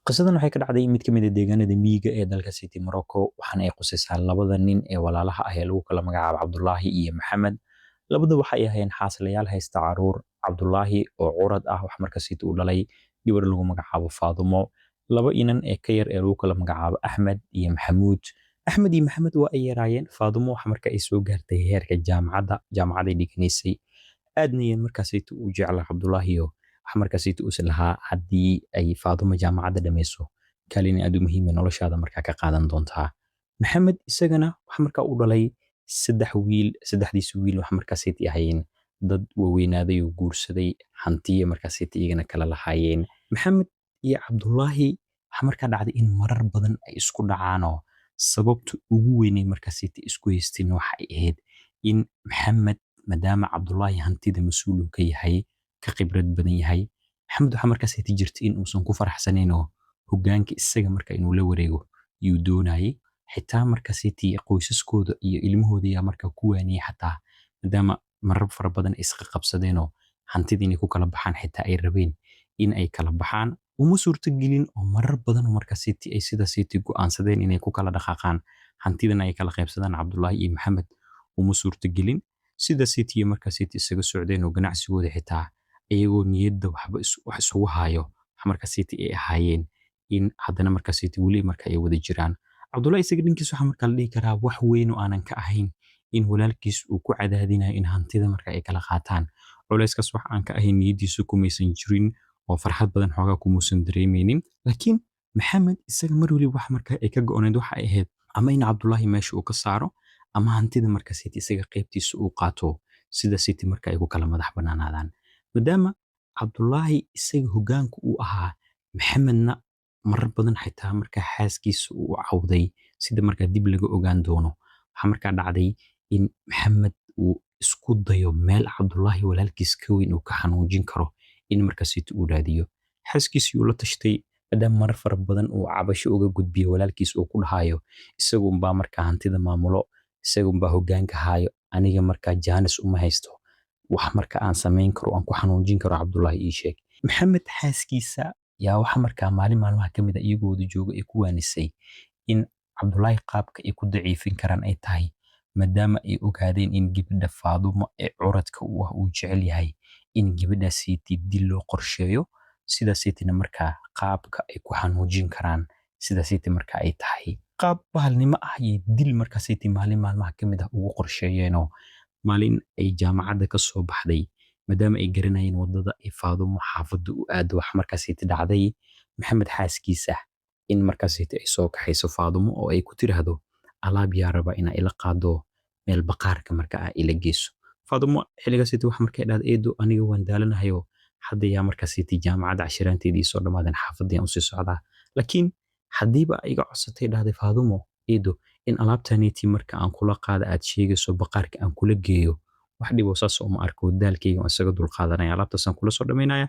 Qisadan waxay ka dhacday mid ka mid ah deegaanada miyiga ee dalka City Morocco, waxaana ay qusaysaa labada nin ee walaalaha ah ee lagu kala magacaabo Cabdulaahi iyo Maxamed. Labada waxay ahaayeen xaaslayaal haysta caruur. Cabdulaahi oo curad ah wax marka City u dhalay gabar lagu magacaabo Faadumo, laba inan ee ka yar ee lagu kala magacaabo Axmed iyo Maxamuud. Axmed iyo Maxamed waa ay yaraayeen. Faadumo waxa marka ay soo gaartay heerka jaamacadda, jaamacaday dhiganaysay. Aadna ayay markaas City u jeclaa Cabdulaahi oo waxa markaas City uusan lahaa haddii ay Faadumo jaamacadda dhammayso, kaalin aad u muhiim ah noloshaada markaa ka qaadan doontaa. Maxamed isagana waxa markaa u dhalay saddex wiil. Saddexdiis wiil waxa markaas City ahaayeen dad waaweynaaday oo guursaday, hantiya markaas City iyagana kala lahaayeen. Maxamed iyo Cabdulaahi waxa markaa dhacday in marar badan ay isku dhacaanoo sababta ugu weynay markaas City isku haysteen waxa ay ahayd in Maxamed, maadaama Cabdulaahi hantida mas-uul uu ka yahay, ka khibrad badan yahay, Maxamed waxaa markaas City jirtay in uusan ku faraxsanayn oo hoggaanka isaga marka inuu la wareego yuu doonayay. Xitaa marka City qoysaskooda iyo ilmahooda yaa markaa ku waaniyay, xataa maadaama marar fara badan ay isqa qabsadeen oo hantida inay ku kala baxaan xitaa ay rabeen in ay kala baxaan, uma suurtagelin oo marar badan oo marka City ay sida City go'aansadeen inay ku kala dhaqaaqaan, hantidana ay kala qaybsadaan Cabdulaahi iyo Maxamed, uma suurtagelin. Sida City iyo marka City isaga socdeen oo ganacsigooda xitaa iyagoo niyadda waxba wax isugu hayo, waxa marka City ay ahaayeen in haddana marka City weli marka ay wada jiraan. Cabdullaahi isaga dhankiisa waxaa marka la dhihi karaa wax weyn oo aanan ka ahayn in walaalkiis uu ku cadaadinayo in hantida marka ay kala qaataan, culayskaas wax aan ka ahayn niyaddiisu kumaysan jirin oo farxad badan xoogaa kumuusan dareemeynin. Laakiin Maxamed isaga mar waliba wax marka ay ka go'oneyd waxa ay ahayd ama in Cabdullaahi meesha uu ka saaro ama hantida marka City isaga qaybtiisa uu qaato, sida City marka ay ku kala madax bannaanaadaan. Maadaama Cabdullaahi isaga hoggaanka uu ahaa, Maxamedna marar badan xitaa markaa xaaskiisa uu u cawday, sida markaa dib laga ogaan doono, waxaa markaa dhacday in Maxamed uu isku dayo meel Cabdullaahi walaalkiis ka weyn uu ka xanuujin karo in markaa City uu raadiyo. Xaaskiisii uu la tashtay, maadaama marar fara badan uu cabasho uga gudbiyo walaalkiis uu ku dhahayo isaga unbaa markaa hantida maamulo, isaga unbaa hoggaanka haayo, aniga markaa jaanis uma haysto, wax marka aan samayn karo aan ku xanuujin karo Cabdullaahi ii sheeg. Maxamed xaaskiisa yaa waxa markaa maalin maalmaha ka mid ah iyagoo wada jooga ay ku waanisay in Cabdullaahi qaabka ay ku daciifin karaan ay tahay, maadaama ay ogaadeen in gabadha Faadumo ee curadka u ah uu jecel yahay, in gabadhaas City dil loo qorsheeyo, sida Cityna markaa qaabka ay ku xanuujin karaan sida City marka ay tahay qaab bahalnimo ah ayay dil markaa City maalin maalmaha ka mid ah ugu qorsheeyeenoo maalin ay jaamacadda ka soo baxday, maadaama ay garanayeen wadada ay Faadumo xaafadda u aado, wax markaa City dhacday Maxamed xaaskiisa in markaa City ay soo kaxayso Faadumo oo ay ku tiraahdo, "Alaab yaa raba inaa ila qaado, meel baqaarka marka aa ila geyso." Faadumo xilligaa City wax markay dhahdo, "Eedo, aniga waan daalanahayo, hadda yaa markaa City jaamacadda cashiraanteedii soo dhammaadeen, xaafadda yaan usii socdaa, laakiin haddiiba iga codsatay," dhahday Faadumo, "eedo, in alaabtaneetii marka aan kula qaada aad sheegayso, baqaarka aan kula geeyo, wax dhibo saas uma arko, daalkayga waan isaga dulqaadanaya, alaabtaasaan kula soo dhammaynaya,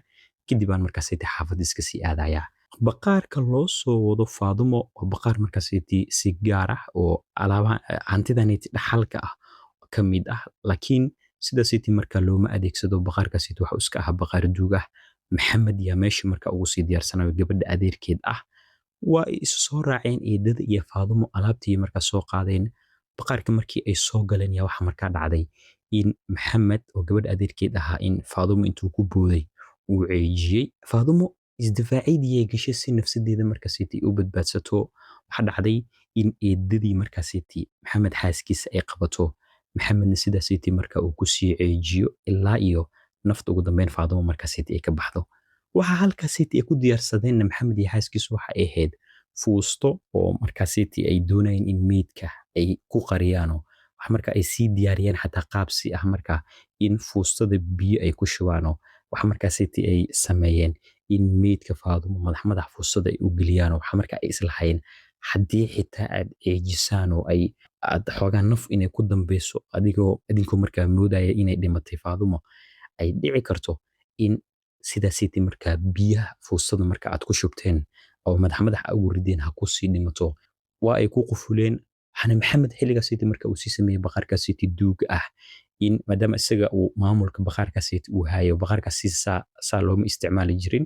kadib aan markaa City xaafadda iska sii aadaya." Baqaarka loo soo wado Faadumo waa baqaar markaa City si gaar ah oo alaabaha hantidaneeti dhaxalka ah ka mid ah, laakiin sida City marka looma adeegsado. Baqaarka City waxa uu iska ahaa baqaar duug ah. Maxamed yaa meesha marka ugu sii diyaarsanayo gabadha adeerkeed ah. Waa ay isu soo raaceen eedada iyo Faadumo, alaabtii markaa soo qaadeen. Baqaarka markii ay soo galeen yaa waxa markaa dhacday in Maxamed oo gabadha adeerkeed ahaa in Faadumo intuu ku booday uu ceejiyey. Faadumo isdifaacidii ay gashay si nafsadeeda markaa City u badbaadsato. Waxaa dhacday in eedadii markaa City Maxamed xaaskiisa ay qabato, Maxamedna sidaa City marka uu ku sii ceejiyo ilaa iyo nafta ugu dambeyn Faadumo markaa City ay ka baxdo. Waxa halkaa City ay ku diyaarsadeenna Maxamed iyo xaaskiisu waxa ay ahayd fuusto oo markaa City ay doonayeen in meydka ay ku qariyaano. Wax marka ay sii diyaariyeen xataa qaab si ah markaa in fuustada biyo ay ku shubaano. Waxa markaa City ay sameeyeen in meydka Faadumo madax madax fuustada ay u geliyaan. Waxa marka ay islahaayeen haddii xitaa aad ceejisaan oo ay aad xoogaa naf inay ku dambeyso, adigoo adinkoo markaa moodaya inay dhimatay Faadumo, ay dhici karto in sidaa City markaa biyaha fuustada marka aad ku shubteen oo madax madax ugu rideen ha ku sii dhimato. Waa ay ku qufuleen. Waxaana Maxamed xilligaa City marka uu sii sameeyey baqaarka City duug ah in maadaama isaga uu maamulka baqaarka City uu hayo, baqaarka si saa saa looma isticmaali jirin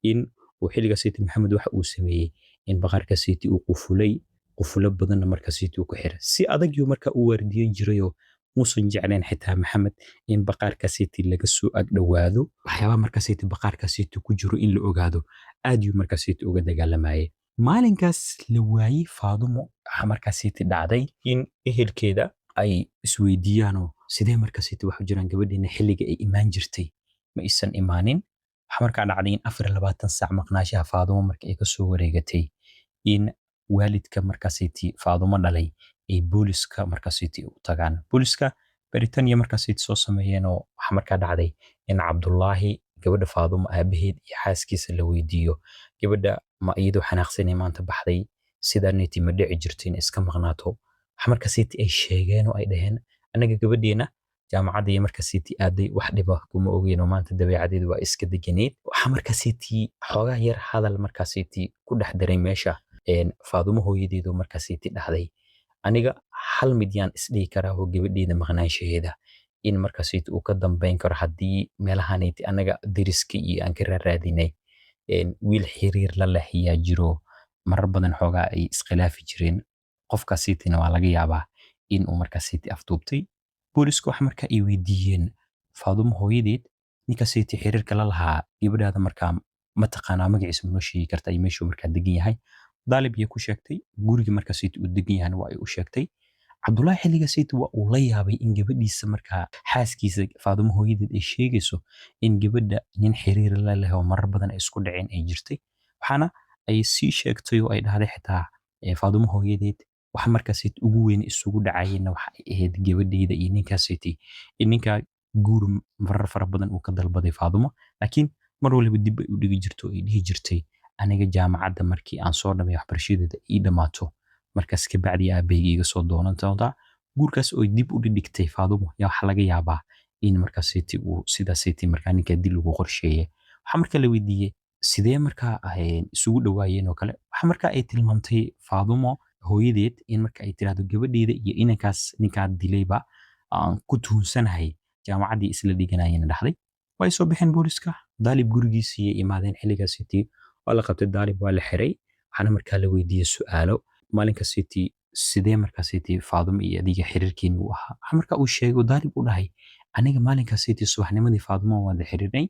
in Oo xilliga City Maxamed waxa uu sameeyey in bakhaarka City uu qufulay, qufulo badanna marka City uu ku xiray si adag yuu marka u waardiyen jirayoo muusan jeclayn xitaa Maxamed in bakhaarka City laga soo ag dhowaado, waxyaabaha marka City bakhaarka City ku jiro in la ogaado aad yuu marka City uga dagaalamayay. Maalinkaas la waayey Faadumo, waxaa markaa City dhacday in ehelkeeda ay isweydiiyaanoo sidee marka City wax u jiraan, gabadhiina xilliga ay imaan jirtay ma isan imaanin. Waxaa markaa dhacday in 24 saac maqnaashaha Faadumo marka ay kasoo wareegatay in waalidka markaa City Faadumo dhalay ay booliska markaa City u tagaan. Booliska baaritaan markaa City soo sameeyeenoo waxaa markaa dhacday in Cabdullaahi, gabadha Faadumo aabaheed, iyo xaaskiisa la weydiiyo gabadha ma iyadoo xanaaqsanay maanta baxday, sidaaneti ma dhici jirto in iska maqnaato. Waxa markaa City ay sheegeen oo ay dhaheen, annaga gabadheena jaamacadda iyo marka City aaday wax dhiba kuma ogeyn oo maanta dabeecadeedu waa iska deganeyd. Waxaa markaa City xoogaa yar hadal markaa City ku dhex daray meesha Faadumo hooyadeedu markaa City dhahday, aniga hal mid yaan isdhihi karaa oo gabadheeda maqnaanshaheeda in markaa City uu ka dambeyn karo haddii meelahaniti annaga deriska iyo aan ka raaraadinay wiil xiriir la leh yaa jiro, marar badan xoogaa ay iskhilaafi jireen, qofka Cityna waa laga yaabaa in uu markaa City afduubtay. Booliska waxa markaa ay weydiiyeen Faadumo hooyadeed, ninka City xiriirka la lahaa gabadhaada markaa ma taqaanaa, magaciisa ma noo sheegi kartaa iyo meeshuu markaa degan yahay? Daalib ayay ku sheegtay, guriga markaa City uu degan yahayna waa ay u sheegtay. Cabdullaahi xilliga City waa uu la yaabay in gabadhiisa markaa xaaskiisa Faadumo hooyadeed ay sheegayso in gabadha nin xiriir la leh oo marar badan ay isku dhaceen ay jirtay. Waxaana ay sii sheegtay oo ay dhahday xitaa Faadumo hooyadeed, waxa markaa City ugu weyn isugu dhacayeenna waxa ay ahayd gabadheyda iyo ninkaas City, in ninkaa guur marar fara badan uu ka dalbaday Faadumo, laakiin mar waliba dib ay u dhigi jirto oo ay dhihi jirtay, aniga jaamacadda markii aan soo dhammeeyo, waxbarashadeeda ii dhammaato, markaas ka bacdi aabahayga iga soo doonan doontaa. Guurkaas oo dib u dhigtay Faadumo yaa waxaa laga yaabaa in markaa City uu sidaa City markaa ninka dil ugu qorsheeyay. Waxaa markaa la weydiiyey sidee markaa isugu dhawaayeen oo kale. Waxaa markaa ay tilmaamtay Faadumo hooyadeed in marka ay tiraahdo gabadheeda iyo inankaas ninkaa dilayba aan ku tuhunsanahay jaamacaddii isla dhiganayeen dhahday. Way soo baxeen booliska, Daalib gurigiisii ay imaadeen. Xilligaas City waa la qabtay Daalib, waa la xiray. Waxaana markaa la weydiiyey su'aalo, maalinka City sidee markaa City Faadumo iyo adiga xiriirkiina uu ahaa? Waxa markaa uu sheegay oo Daalib u dhahay, aniga maalinka City subaxnimadii Faadumo waan la xiriirnay,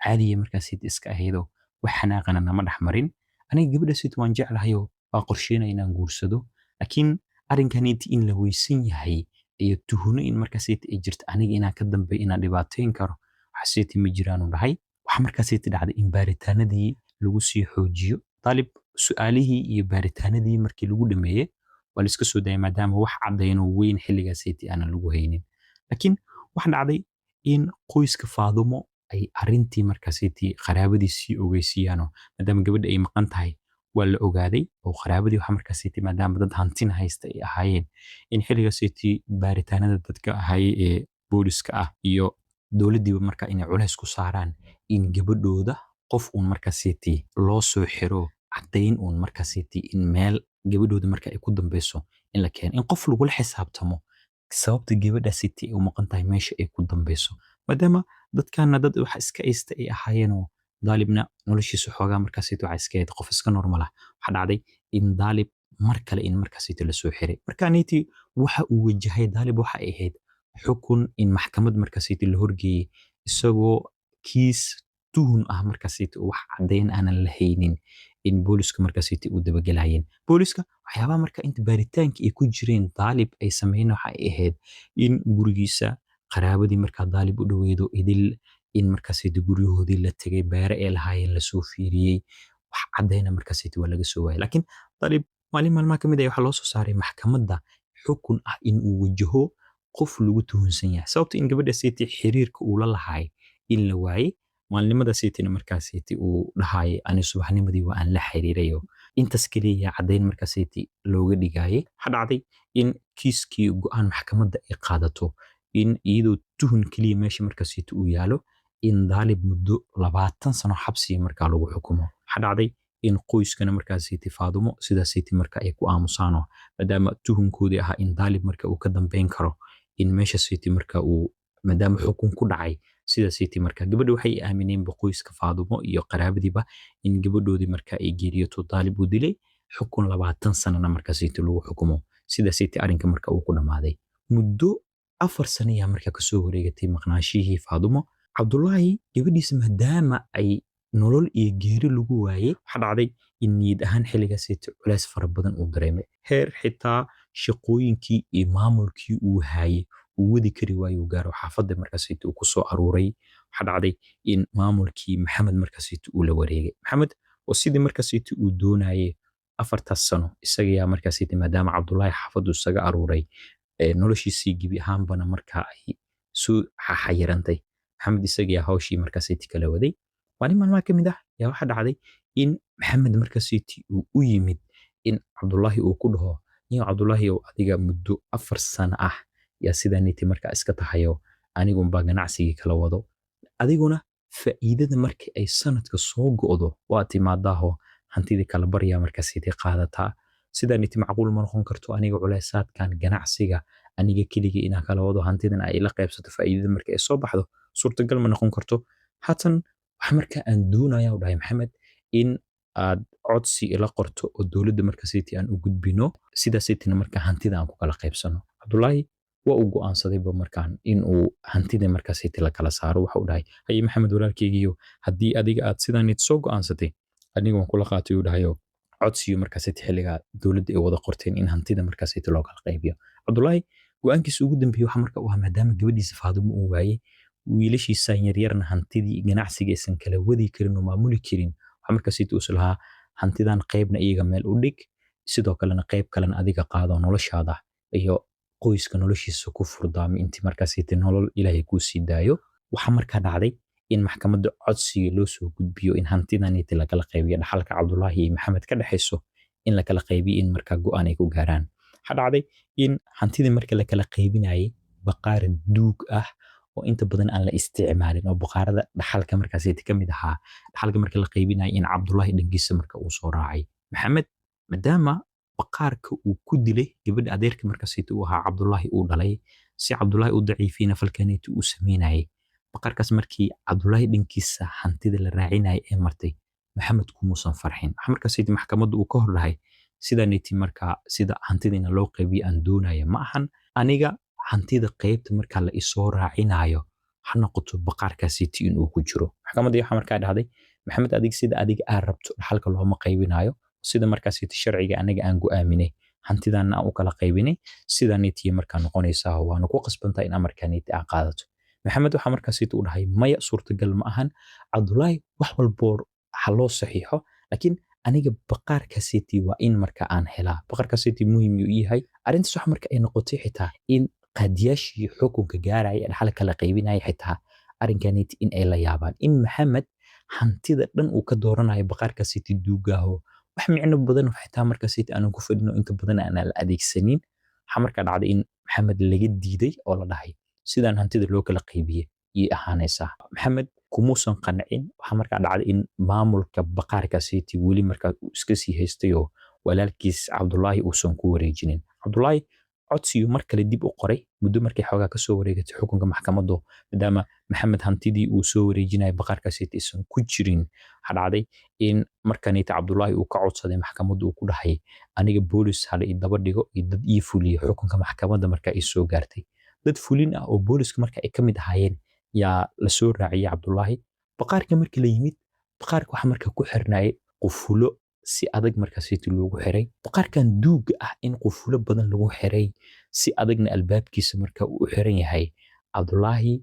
caadiya markaa City iska ahaydoo wax xanaaqana nama dhex marin. Aniga gabadha City waan jeclahayoo waa qorsheynaya inaan guursado, laakiin arrinkaniti in la weysan yahay iyo tuhuno in markaa City ay jirto aniga inaan ka dambeeyo inaan dhibaateyn karo wax City ma jiraan uu dhahay. Waxa markaa City dhacday in baaritaanadii lagu sii xoojiyo Daalib. Su'aalihii iyo baaritaanadii markii lagu dhameeyey waa la iska soo daayay, maadaama wax caddayn oo weyn xilligaas City aanan lagu haynin. Laakiin waxa dhacday in qoyska Faadumo ay arrintii markaa City qaraabadii sii ogeysiiyaanoo maadaama gabadha ay maqan tahay waa la ogaaday oo qaraabadii waxa markaa City maadaama dad hantina haysta ay ahaayeen in xilliga City baaritaanada dadka ahay ee booliska ah iyo dowladdiiba markaa inay culays ku saaraan in gabadhooda qof uun markaa City loo soo xiro, caddayn uun markaa City in meel gabadhooda marka ay ku dambeyso in la keeno, in qof lagula xisaabtamo sababta gabadha City ay u maqan tahay, meesha ay ku dambeyso, maadaama dadkana dad wax iska haysta ay ahaayeenoo Daalibna noloshiisa xoogaa markaa City waxa iska ahayd qof iska normal ah. Waxaa dhacday in Daalib mar kale in markaa City lasoo xiray. Markaa niti waxa uu wajahay Daalib waxa ay ahayd xukun in maxkamad markaa City la horgeeyey isagoo kiis tuhun ah markaa City wax caddayn aanan la haynin in booliska markaa City uu dabagelayeen. Booliska waxyaabaha marka inta baaritaanka ay ku jireen Daalib ay sameeyeen waxa ay ahayd in gurigiisa qaraabadii markaa Daalib u dhaweydo idil in markaa City guryahoodii la tegay, beere ay lahaayeen lasoo fiiriyey, wax caddayna markaa City waa laga soo waayay. Laakiin Daalib maalin maalmaha ka mid ah waxaa loo soo saaray maxkamadda xukun ah in uu wajaho qof lagu tuhunsan yahay sababta in gabadha City xiriirka uu la lahaay in la waayey maalinimada Cityna markaa City uu dhahayay ani subaxnimadii waa aan la xiriirayo, intaas kaliya caddayn markaa City looga dhigayay. Waxaa dhacday in kiiskii go'aan maxkamadda ay qaadato in iyadoo tuhun kaliya meesha markaa City uu yaalo in Daalib muddo 20 sano xabsiga markaa lagu xukumo. Waxaa dhacday in qoyskana markaa City Faadumo sidaa City marka ay ku aamusaano, maadaama tuhunkoodii ahaa in Daalib marka uu ka dambeyn karo in meesha City marka uu maadaama xukun ku dhacay. Sidaasaytii marka gabadha waxay aamineenba qoyska Faadumo iyo qaraabadiiba in gabadhoodii marka ay geeriyoto Daalib uu dilay, xukun 20 sanana markaasaytii lagu xukumo. Sidaasaytii arrinka marka uu ku dhammaaday. Muddo 4 sano ayaa markaa kasoo wareegatay maqnaanshihii Faadumo. Cabdullaahi gabadhiisa maadaama ay nolol iyo geeri lagu waayey, waxaa dhacday in niyad ahaan xilligaasaytii culays fara badan uu dareemay, heer xitaa shaqooyinkii iyo maamulkii uu haayay uu wadi kari waayo uu gaaro xaafadda markaasaytii uu ku soo aruuray. Waxaa dhacday in maamulkii Maxamed markaasaytii uu la wareegay. Maxamed oo sidii markaasaytii uu doonayay 4taas sano isagayaa markaasaytii, maadaama Cabdullaahi xaafaddu isaga aruuray, noloshiisii gebi ahaanbana markaa ay soo xayirantay, Maxamed isagayaa hawshii markaasaytii kala waday. Maalin maalmaha ka mid ah yaa waxaa dhacday in Maxamed markaasaytii uu u yimid in Cabdullaahi uu ku dhaho, niyo Cabdullaahi ow, adiga muddo 4 sano ah yaa sidaaniti markaa iska tahayo, anigunbaa ganacsigii kala wado, adiguna faa'iidada markii ay sanadka soo go'do waa timaadaaho hantidii kala baryaa markaasaytii qaadataa. Sidaaniti macquul ma noqon karto, aniga culeysaadkan ganacsiga aniga keligii inaan kala wado, hantidan ay ila qaybsato faa'iidada marka ay soo baxdo suurtagal ma noqon karto. Haatan waxa marka aan doonaya, u dhahay Maxamed, in aad codsi ila qorto oo dowladda markaasaytii aan u gudbino, sidaasaytina marka hantida aan ku kala qaybsano. Cabdullaahi waa uu go'aansadayba markaan in uu hantida markaasaytii la kala saaro. Waxa uu dhahay, haye Maxamed walaalkeygiiyo, haddii adiga aad sidaanit soo go'aansatay, aniga waan kula qaatay, uu dhahayo. Codsiyo markaasaytii xilligaa dowladda ay wada qorteen in hantida markaasaytii loo kala qaybiyo. Cabdullaahi go'aankiisa ugu dambeeyey waxa marka uu ahaa, maadaama gabadhiisa Faadumo uu waayey, wiilashiisan yaryarna hantidii ganacsiga aysan kala wadi karin oo maamuli karin, waxa markaasaytii uu islahaa hantidan qaybna iyaga meel u dhig, sidoo kalena qayb kalena adiga qaado, noloshaada iyo qoyska noloshiisa ku furdaami intii markaasaytii nolol Ilaahay kuu sii daayo. Waxaa markaa dhacday in maxkamadda codsiga loo soo gudbiyo in hantidaniti lakala qaybiyo, dhaxalka Cabdullaahi iyo Maxamed ka dhexayso in lakala qaybiyo, in markaa go'aan ay ku gaaraan. Waxaa dhacday in hantidii marka lakala qaybinayay, baqaar duug ah oo inta badan aan la isticmaalin oo baqaarada dhaxalka markaasaytii ka mid ahaa, dhaxalka marka la qaybinayay in Cabdullaahi dhankiisa marka uu soo raacay. Maxamed maadaama baqaarka uu ku dilay gabadha adeerka markaasaytii uu ahaa Cabdullaahi uu dhalay, si Cabdullaahi u daciifiyena falkaneyti uu sameynayay, baqaarkaas markii Cabdullaahi dhankiisa hantida la raacinayay ee martay, Maxamed kumuusan farxin. Waxa markaasaytii maxkamadda uu ka hor dhahay, sidaanayti markaa sida hantida loo qaybiyo aan doonaya ma ahan, aniga hantida qaybta markaa la isoo raacinayo ha noqoto baqaarkaasiti inuu ku jiro. Maxkamaddii waxaa markaa dhahday, Maxamed, adiga sida adiga aad rabto dhaxalka looma qaybinayo, sida markaasiti sharciga aniga aan go'aaminay hantidaana aan u kala qaybinay sidaaniti markaa noqonaysaa, waana ku qasbantahay in amarkaaniti aad qaadato. Maxamed waxaa markaasiti u dhahay, maya, suurtagal ma ahan, Cabdullaahi wax walboo ha loo saxiixo, laakiin aniga baqaarkaasiti waa in marka aan helaa, baqaarkaasiti muhiim uu yahay. Arrintaas waxa marka ay noqotay xitaa in qaadiyaashii xukunka gaaraya ee dhaxalka kala qaybinaya xitaa arrinkaniti in ay la yaabaan in Maxamed hantida dhan uu ka dooranayo baqaarkaasiti duugaaho, wax micno badan xitaa markaasiti aanan ku fadhino, inta badan aan la adeegsanin. Waxaa markaa dhacday in Maxamed laga diiday oo la dhahay sidaan hantida loo kala qaybiyey iyay ahaanaysaa. Maxamed kumuusan qancin. Waxaa markaa dhacday in maamulka baqaarkaasiti weli markaa uu iska sii haystay oo walaalkiis Cabdullaahi uusan ku wareejinin. Cabdullaahi codsigii mar kale dib u qoray muddo markay xoogaa kasoo wareegatay xukunka maxkamaddu, maadaama Maxamed hantidii uu soo wareejinaya baqaarkaasiti aysan ku jirin. Waxaa dhacday in markanita Cabdullaahi uu ka codsaday maxkamaddu, uu ku dhahay, aniga boolis hala i daba dhigo iyo dad ii fuliyo xukunka maxkamadda. Marka ay soo gaartay, dad fulin ah oo booliska marka ay ka mid ahaayeen yaa la soo raaciyay Cabdullaahi. Baqaarka markii la yimid, baqaarka waxaa marka ku xirnayay qufulo si adag markaasiti loogu xiray. Baqaarkan duuga ah in qufulo badan lagu xiray, si adagna albaabkiisa marka uu u xiran yahay, Cabdullaahi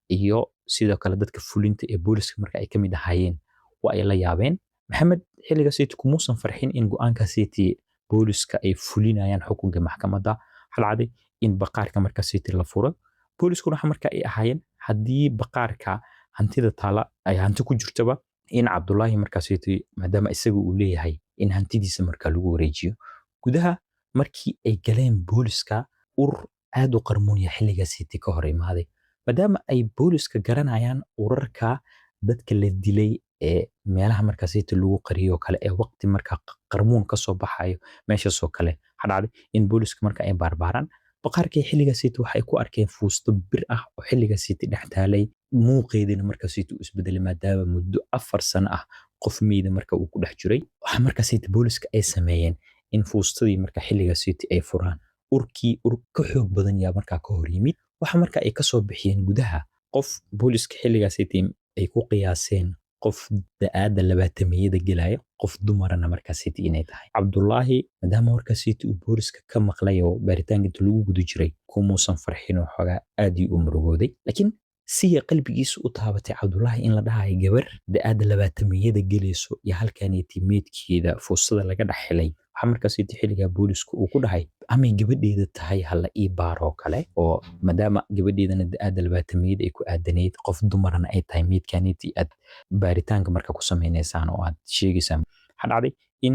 iyo sidoo kale dadka fulinta ee booliska marka ay ka mid ahaayeen waa ay la yaabeen. Maxamed xilligaasiti kumuusan farxin in go'aankaasiti booliska ay fulinayaan xukunka maxkamadda. Waxaa dhacday in baqaarka markaasiti la furo. Booliskuna waxa marka ay ahaayeen haddii baqaarka hantida taala ay hanti ku jirtaba, in Cabdullaahi markaasiti maadaama isaga uu leeyahay in hantidiisa marka lagu wareejiyo. Gudaha markii ay galeen booliska, urur aad u qarmuun ya xilligaasiti ka hor imaaday, maadaama ay booliska garanayaan urarka dadka la dilay ee meelaha markaasiti lagu qariyo kale ee waqti marka qarmuun ka soo baxayo meeshaasoo kale. Waxaa dhacday in booliska marka ay baarbaaraan. Baqaarkii xilligaasiti waxay ku arkeen fuusto bir ah oo xilligaasiti dhex taalay, muuqeedina markaasiti uu isbedelay maadaama muddo 4 sano ah qof meyda marka uu ku dhex jiray. Waxa markaasiti booliska ay sameeyeen in fuustadii marka xilligaasiti ay furaan. Urkii ur ka xoog badan yaa markaa ka hor yimid. Waxa marka ay kasoo bixiyeen gudaha qof booliska xilligaasiti ay ku qiyaaseen qof da'aadda labaatamiyada gelaya, qof dumarana markaasiti inay tahay. Cabdulaahi maadaama warkaasiti uu booliska ka maqlay oo baaritaanka inta lagu guda jiray kumuusan farxin oo xoogaa aad uu murugooday, laakiin siya qalbigiisa u taabatay Cabdulaahi in la dhahayo gabar da'aadda labaatamiyada gelayso iyo halkaneeti meydkeeda fuustada laga dhex helay. Waxaa markaasiti xilligaa boolisku uu ku dhahay, amay gabadheeda tahay, hala ii baaroo kale, oo maadaama gabadheedana da'aadda labaatamiyada ay ku aadanayd, qof dumarana ay tahay meydkaneeti aad baaritaanka marka ku samaynaysaan oo aad sheegaysaan. Waxaa dhacday in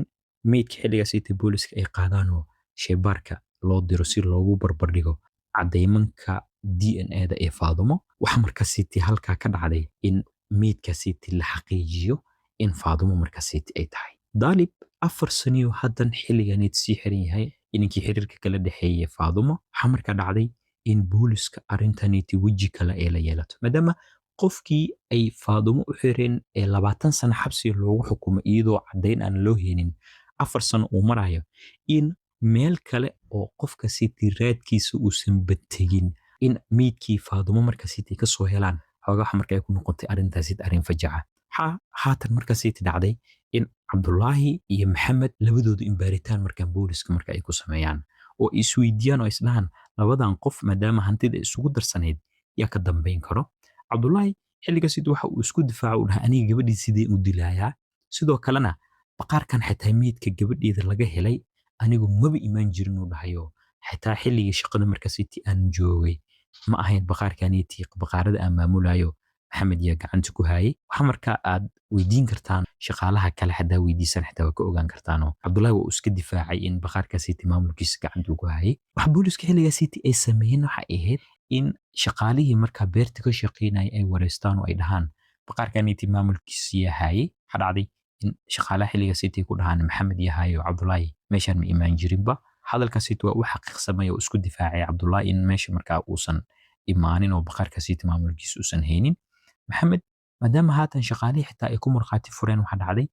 meydka xilligaasiti booliska ay qaadaan oo shaybaarka loo diro si loogu barbardhigo caddeymanka DNA-da ee Faadumo. Waxa markaasiti halkaa ka dhacday in meydkaasiti la xaqiijiyo in Faadumo markaasiti ay tahay. Daalib 4 saniyo haddan xilliganeed sii xiran yahay inankii xiriirka kala dhexeeyay Faadumo. Waxaa markaa dhacday in booliska arrintaniti weji kale ay la yeelato, maadaama qofkii ay Faadumo u xireen ee 20 sano xabsiga loogu xukumay iyadoo caddayn aan loo heenin 4 sano uu marayo, in meel kale oo qofka siti raadkiisa uusan bategin in meydkii Faadumo markaasiti kasoo helaan. Xoogaa waxa marka ay ku noqotay arrintaasi arrin fajaca. Waxaa haatan markaasiti dhacday in Cabdulaahi iyo Maxamed labadoodu in baaritaan markaan booliska marka ay ku sameeyaan oo isweydiiyaan oo isdhahaan, labadan qof maadaama hantida isugu darsanayd yaa ka dambayn karo? Cabdulaahi xilligaasi waxa uu isku difaaco uu dhahay, aniga gabadhii sidee u dilayaa? Sidoo kalena baqaarkan xitaa meydka gabadheeda laga helay anigu maba imaan jirin, uu dhahayo, xitaa xilligii shaqada markaasiti aan joogay ma ahayn baqaarkaniti baqaarada aan maamulayo, Maxamed yaa gacanta ku hayay. Waxa markaa aad weydiin kartaan shaqaalaha kale, hadaa weydiisan xitaa waa ka ogaan kartaanoo. Cabdullaahi waa uu iska difaacay in baqaarkaasiti maamulkiisa gacanta uu ku hayay. Waxa booliska xilligaasiti ay sameeyeen waxa ay ahayd in shaqaalihii markaa beerta ka shaqeynaya ay wareystaan oo ay dhahaan, baqaarkaniti maamulkiisa yaa hayay? Waxaa dhacday in shaqaalaha xilligaasiti ku dhahaan, Maxamed yahayo, Cabdullaahi meeshaan ma imaan jirinba. Hadalkaasiti waa u xaqiiqsamay oo isku difaacay Cabdullaahi in meesha markaa uusan imaanin oo baqaarkaasiti maamulkiisa uusan haynin Maxamed. Maadaama haatan shaqaalihii xitaa ay ku markhaati fureen, waxaa dhacday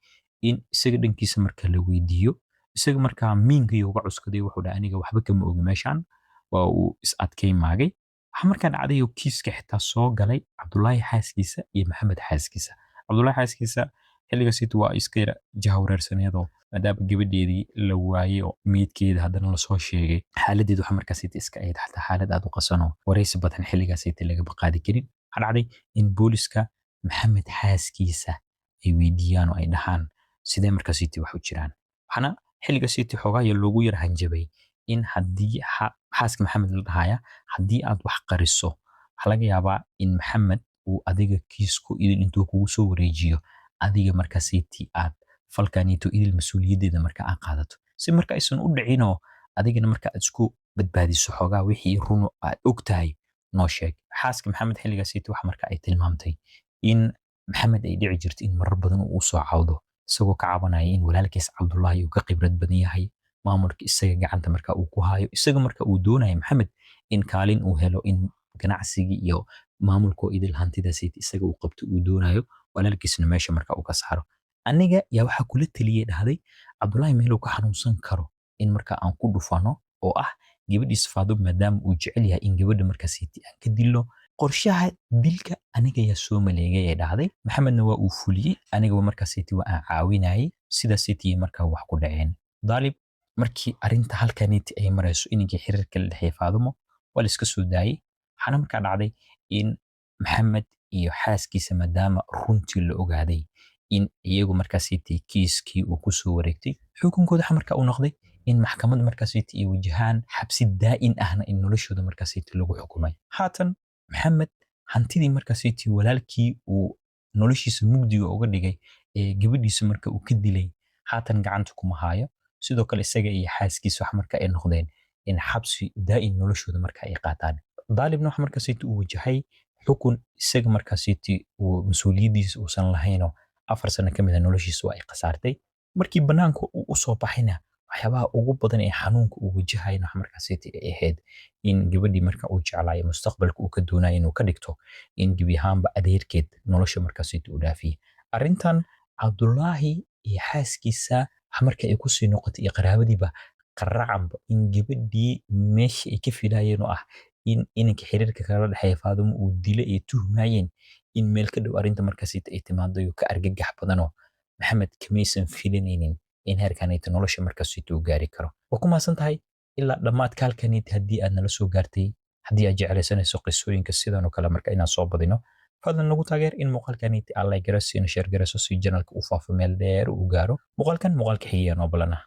in isaga dhankiisa marka la weydiiyo. Isaga markaa miinkii uga cuskaday, wuxuu dhahay, aniga waxba kama ogi meeshaan, waa uu is adkay maagay. Waxaa markaa dhacday oo kiiska xitaa soo galay Cabdullaahi xaaskiisa iyo Maxamed xaaskiisa. Cabdullaahi xaaskiisa xilligaasitu waa iska yara jahawareersaneedoo, maadaama gabadheedii la waayey oo meydkeeda haddana lasoo sheegay, xaaladeedu waxa markaasiti iska ahayd xataa xaalad aad u qasanoo waraysi badan xilligaasiti lagama qaadi karin. Waxaa dhacday in booliska Maxamed xaaskiisa ay weydiiyaan oo ay dhahaan, sidee markaasiti wax u jiraan? Waxaana xilligaasiti xoogaa yar loogu yar hanjabay in haddii xaaska Maxamed la dhahaya, haddii aad wax qariso, waxaa laga yaabaa in Maxamed uu adiga kiisku idil intuu kugu soo wareejiyo, adiga markaasiti aad falkanito idil mas-uuliyaddeeda marka aad qaadato. Si marka aysan u dhicinoo adigana marka aad isku badbaadiso, xoogaa wixii runo aad og tahay noo sheeg. Xaaska Maxamed xilligaasiti waxa marka ay tilmaamtay in Maxamed ay dhici jirto in marar badan uu usoo cawdo, isagoo ka cabanaya in walaalkiis Cabdullaahi uu ka khibrad badan yahay maamulka, isaga gacanta marka uu ku hayo, isaga marka uu doonayo Maxamed in kaalin uu helo, in ganacsigii iyo maamulka idil hantidaasiti isaga uu qabto uu doonayo, walaalkiisna meesha marka uu ka saaro. Aniga yaa waxaa kula taliyey, dhahday, Cabdullaahi meeluu ka xanuunsan karo in marka aan ku dhufano, oo ah gabadhiisa Faadum, maadaama uu jecel yahay in gabadha markaasiti aan ka dilno. Qorshaha dilka aniga yaa soo maleegay, ee dhahday, Maxamedna waa uu fuliyey, anigaba markaasiti waa aan caawinayay, sidaasiti markaa wax ku dhaceen. Daalib markii arrinta halkaniti ay marayso, inankii xiriirka la dhexeeyay Faadumo waa la iska soo daayey. Waxaana markaa dhacday in Maxamed iyo xaaskiisa, maadaama runtii la ogaaday, in iyagu markaasiti kiiskii uu ku soo wareegtay, xukunkooda waxa markaa uu noqday in maxkamad markaasiti ay wajahaan, xabsi daa'in ahna in noloshooda markaasiti lagu xukumay. Haatan Maxamed hantidii markaasiti walaalkii uu noloshiisa mugdiga uga dhigay ee gabadhiisa marka uu ka dilay haatan gacanta kuma haayo. Sidoo kale isaga iyo xaaskiisa wax marka ay noqdeen in xabsi daa'in noloshooda marka ay qaataan. Daalibna wax markaasiti uu wajahay xukun isaga markaasiti uu mas-uuliyaddiisa uusan lahaynoo 4 sano ka mid a noloshiisa waa ay khasaartay. Markii bannaanka uu u soo baxayna, waxaa Waxyaabaha ugu badan ee xanuunka uu wajahayna waxa markaasiti ay ahayd in gabadhii marka uu jeclaayo, mustaqbalka uu ka doonayo inuu ka dhigto, in gebi ahaanba adeerkeed nolosha markaasiti uu dhaafiyey. Arrintan Cabdulaahi iyo xaaskiisa waxa marka ay kusii noqotay iyo qaraabadiiba qaracanba in gabadhii meeshii ay ka filayeen oo ah in inanka xiriirka kala dhexeeya Faadumo uu dilay ay tuhmayeen, in meel ka dhow arrinta markaasiti ay timaado oo ka argagax badanoo Maxamed kamaysan filanaynin in heerkanayta nolosha markaasiti uu gaari karo. Waa ku mahadsan tahay ilaa dhammaadka halkaniti haddii aad nala soo gaartay. Haddii aad jeclaysanayso qisooyinka sidan oo kale marka inaan soo badino, fadlan nagu taageer in muuqaalkaniti aad like garayso, ina share garayso, si channelka u faafo, meel dheer uu gaaro. Muuqaalkan muuqaalka xigaya noo balana.